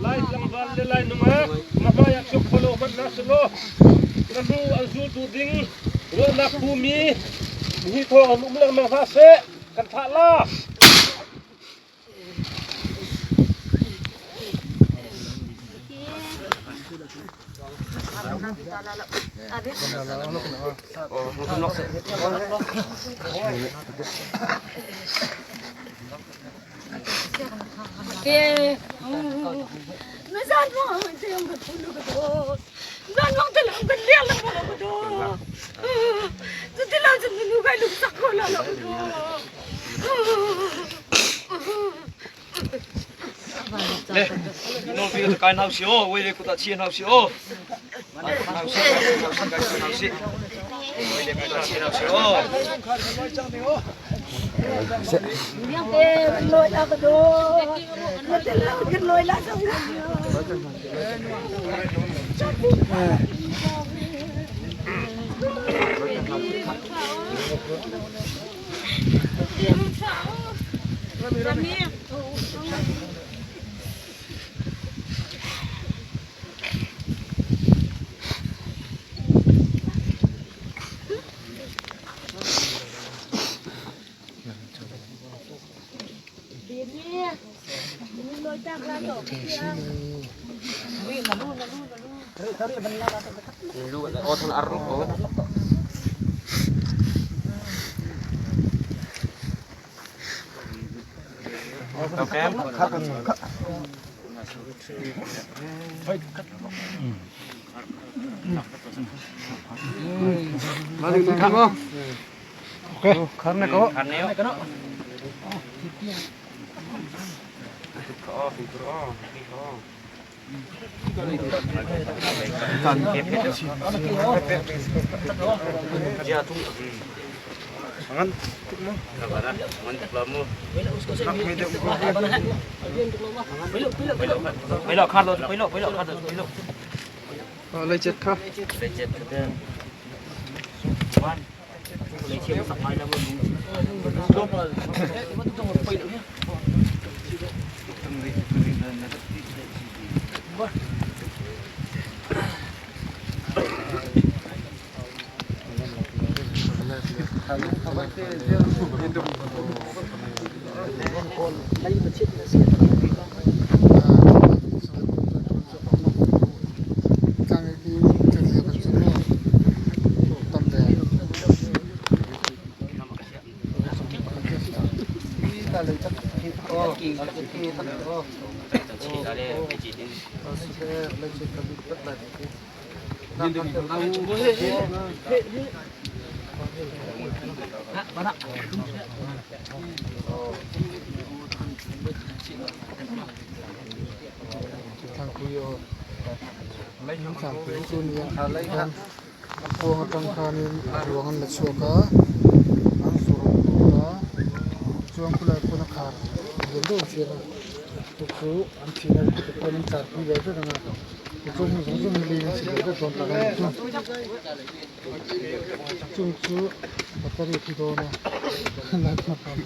Lai tlangval le lai nungak na hmaiah chuak kho lo hmanh hna selaw na hnu an zultu ding ruahnak pumi hi thawng an um lengmang hna seh kan thlah la. Le, no fi ka kai nau si o, wei le kuta chi nau si o. Nau si, nau si kai nau si. Wei le kuta chi nau si o. Thlangpui chu nia a kawng atang khanin ruang an la chhuak a an fur a chuan khulai pawn a khar lian deuh ang chian a chu chu an thihna te pawn an tlar pui ve vek ang a tichuan heng zawng zawng hi leiin an chhe ve vek dawn tak a ni chu chung chu battery a thi dawn a light hma khan.